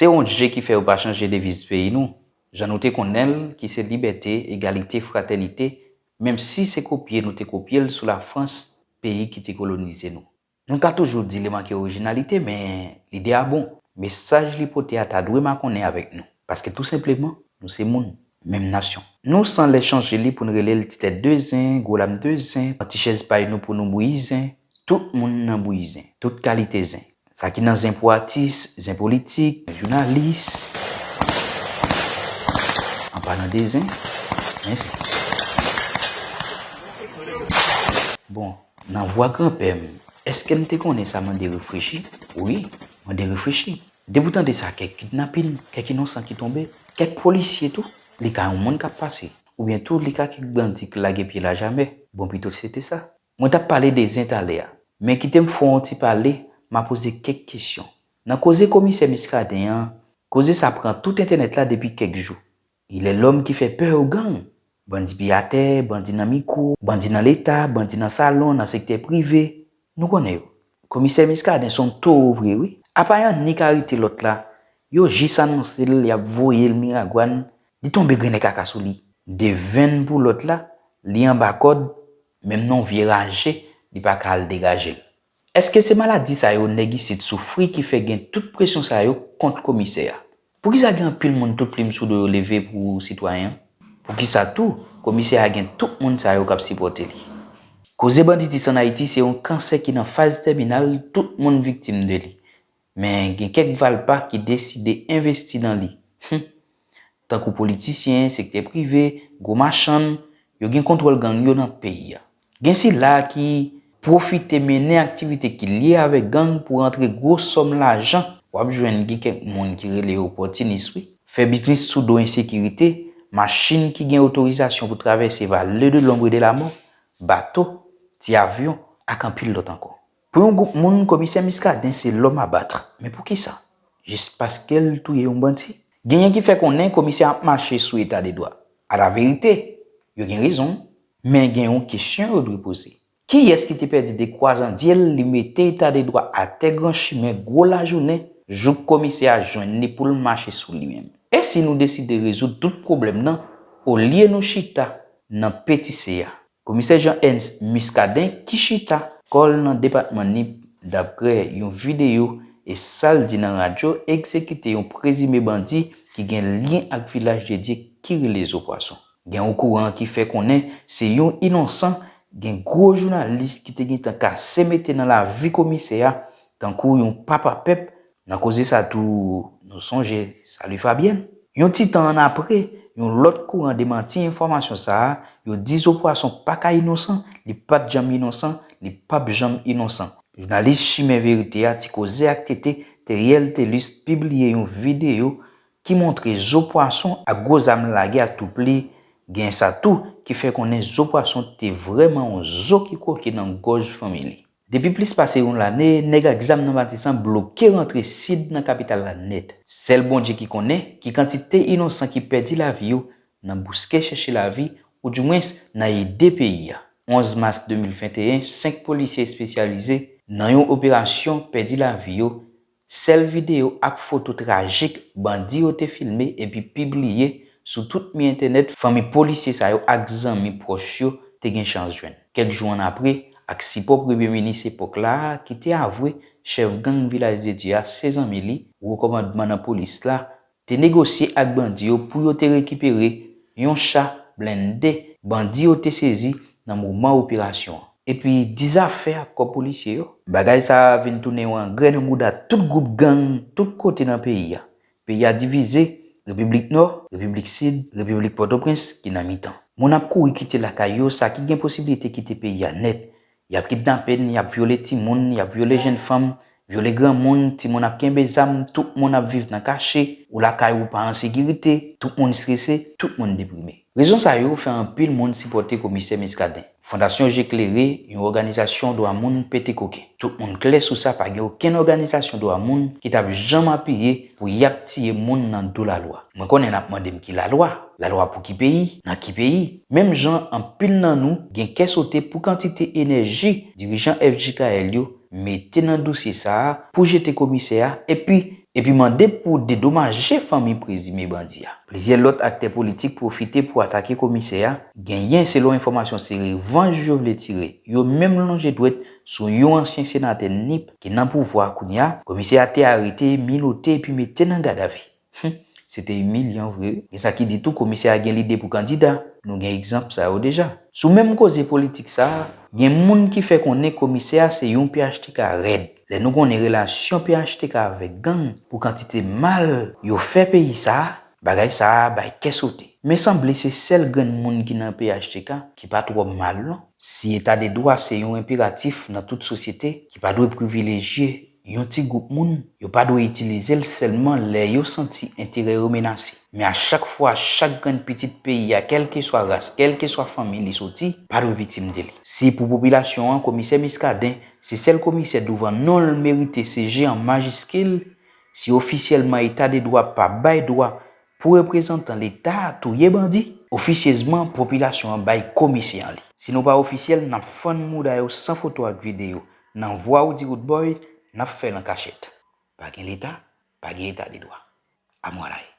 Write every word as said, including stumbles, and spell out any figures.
Se yon je ki fè yo pa chanje deviz peyi nou, jan nou te konnen l, ki se libète, egalite, fratènite, menm si se kopye nou te kopye l sou Lafrans, peyi ki te kolonize nou. Nou ka toujou di li manke orijinalite, men lide a bon. Mesaj li pote a ta dwe makonnen avèk nou, paske tou senpleman, nou se moun, menm nasyon. Nou san lè chanje li pou n rele l ti tèt de zen, gwo lam de zen, pran ti chèz pay nou pou nou bouyi zen, tout moun nan bouyi zen, tout kalite zen. Sa ki nan zen pou atis, zen politik, jounalis. An palan de zen, men zen. Bon, nan vwa granpè m, èske n te konnen sa mande reflechi? Wi, mande reflechi. Depi w tande sa, kèk kidnapin, kèk inosan ki tonbe, kèk polisye tou, li ka yon moun k ap pase, oubyen tou li ka kèk bandi k lage pye l ajamè. Bon, pito se te sa. Mwen t ap pale de zen talè a, men kite m fè w yon ti pale, m a poze kèk kesyon. Nan koze komisè Miskaden an, koze sa pran tout entènèt la depi kèk jou. Il est l'homme ki fè pè o gang. Bandi pye atè, bandi nan mikwo, bandi nan leta, bandi nan salon, nan sektè prive. Nou konnen yo. Komisè Miskaden se yon towo vre wi. Apa y annik arete lòt la, yo jis anonse l, y ap voye l Miragwàn, li tonbe grennen kaka sou li. De venn pou lòt la, li anba kòd, menm nan yon vye raje, li pa ka al degaje l. Èske se maladi sa yo nèg isit soufri ki fè gen tout presyon sa yo kont komisè a? Poukisa gen anpil moun tout plim sou do yo leve pou sitwayen an? Poukisa tou komisè a gen tout moun sa yo k ap sipòte li? Koze banditis ann Ayiti se yon kansè ki nan faz tèminal, tout moun viktim de li. Men gen kèk valpa ki deside envesti nan li. Hum. Tankou politisyen, sektè prive, gwo machann, yo gen kontwòl gang yo nan peyi a. Gen sila ki pwofite mennen aktivite ki lye avèk gang pou rantre gwo sòm lajan. W ap jwenn gen kèk moun ki rele yo opòtinis wi. Fè biznis sou do ensekirite, machin ki gen otorizasyon pou travèse Vallée de l'Ombre et de la Mort, bato, ti avyon, ak anpil lòt ankò. Pou yon gwoup moun, komisè Miskaden se lòm a bat. Men poukisa? Jis paske l touye yon bandi? Genyen ki fè konnen komisè a ap mache sou eta de dwa. Alaverite, yo gen rezon, men gen yon kesyon yo dwe poze. Kiyès ki te pèdi de kwazandye l, li mete eta de dwa atè gran chimen gwo lajounen, jouk komisè a jwenn li pou l mache sou li menm? E si nou deside rezoud tout pwoblèm nan, olye nou chita nan peti se a? Komisè Jean Ernst Muscadin ki chita kò l nan depatman Nip, daprè yon videyo e sa l di nan radyo, egzekite yon prezime bandi ki gen lyen ak Vilaj de Dye ki rele Zo Pwason. Gen yon kouran ki fè konnen se yon inosan, gen gwo jounalis ki te gentan kase mete nan lavi komisè a, tankou yon papa pèp. Nan koze sa tou, nou sonje Salut Fabienne. Yon ti tan annapre, yon lòt kouran demanti enfòmasyon sa a, yo di Zo Pwason pa ka inosan, li pa t janm inosan, li p ap janm inosan. Jounalis Chimen Verite a, Ti Koze ak Tete, Theriel Thelus, pibliye yon videyo ki montre Zo Pwason ak gwo zam lage ak toupli. Gen sa tou ki fè konnen Zo Pwason te vrèman yon zo ki kwoke nan gòj fanmi li. Depi plis pase yon lane, nèg ak zam nan Matisan bloke rantre Sid nan kapital la nèt. Sèl Bondye ki konnen ki kantite inosan ki pèdi lavi yo nan bouske chèche lavi, oudimwens nan ede peyi a. Onz mas de mil venteyen, senk polisye espesyalize nan yon operasyon pèdi lavi yo. Sèl videyo ak foto trajik bandi yo te filme epi pibliye sou tout mi entènèt fanmi polisye sa yo ak zanmi pwòch yo te gen chans jwenn. Kèk jou annapre, ak sipò premye minis epòk la a ki te avwe chèf gang Vilaj de Dye a se zanmi li, wo kòmandman nan polis la, te negosye ak bandi yo pou yo te rekipere yon cha blende bandi yo te sezi nan moman operasyon an. Epi di zafè ak kò polisye yo. Bagay sa a vin tounen yon angrè nan mouda tout gwoup gang tout kote nan peyi a. Peyi a divize, Repiblik Nò, Repiblik Sid, Repiblik Pòtoprens ki nan mitan. Moun ap kouri kite lakay yo, sa ki gen posiblite kite peyi a nèt. Y ap kidnape n, y ap vyole timoun, y ap vyole jenn fanm, vyole granmoun, timoun ap kenbe zam, tout moun ap viv nan kache, ou lakay ou pa an sekirite, tout moun estrese, tout moun deprime. Rezon sa yo fè anpil moun sipòte Komisè Muscadin. Fondasyon Je Klere, yon òganizasyon dwa moun, pete koken. Tout moun klè sou sa, pa gen okenn òganizasyon dwa moun ki t ap janm apiye pou y ap tiye moun nan do lalwa. Mwen konnen n ap mande m ki lalwa? Lalwa pou ki peyi? Nan ki peyi? Menm jan anpil nan nou gen kè sote pou kantite enèji dirijan F J K L yo mete nan dosye sa a pou jete komisè a, epi epi mande pou dedomaje fanmi prezime bandi a. Plizyè lòt aktè politik pwofite pou atake komisè a. Genyen, selon enfòmasyon, se revanj yo vle tire. Yo menm lonje dwèt sou yon ansyen senatè Nip ki nan pouvwa a kounye a. Komisè a te arete, minote epi mete nan gadavi. Hum, se te imilyan vre wi. Gen sa ki di tou komisè a gen lide pou kandida. Nou gen egzanp sa yo deja. Sou menm koze politik sa a, gen moun ki fè konnen komisè a se yon P H T K rèd. Lè nou konnen relasyon P H T K avèk gang, pou kantite mal yo fè peyi sa a, bagay sa a bay kè sote. Men sanble se sèl grenn moun ki nan P H T K ki pa twò mal non. Si eta de dwa se yon enperatif nan tout sosyete ki pa dwe privilejye yon ti gwoup moun, yo pa dwe itilize l sèlman lè yo santi enterè yo menase. Men a chak fwa, chak grenn pitit peyi a, kèlkeswa ras, kèlkeswa fanmi li soti, pa dwe viktim de li. Si pou popilasyon an, komisè Muscadin se sèl komisè douvan non l merite se G an majiskil, si ofisyèlman eta de dwa pa bay dwa pou reprezantan Leta a touye bandi, ofisyezman popilasyon an bay komisè an li. Si nou pa ofisyèl, n ap fann mouda yo san foto ak videyo nan vwa Roody Roodboy, n ap fè l an kachèt. Pa gen Leta, pa gen eta de dwa. Amwalaye.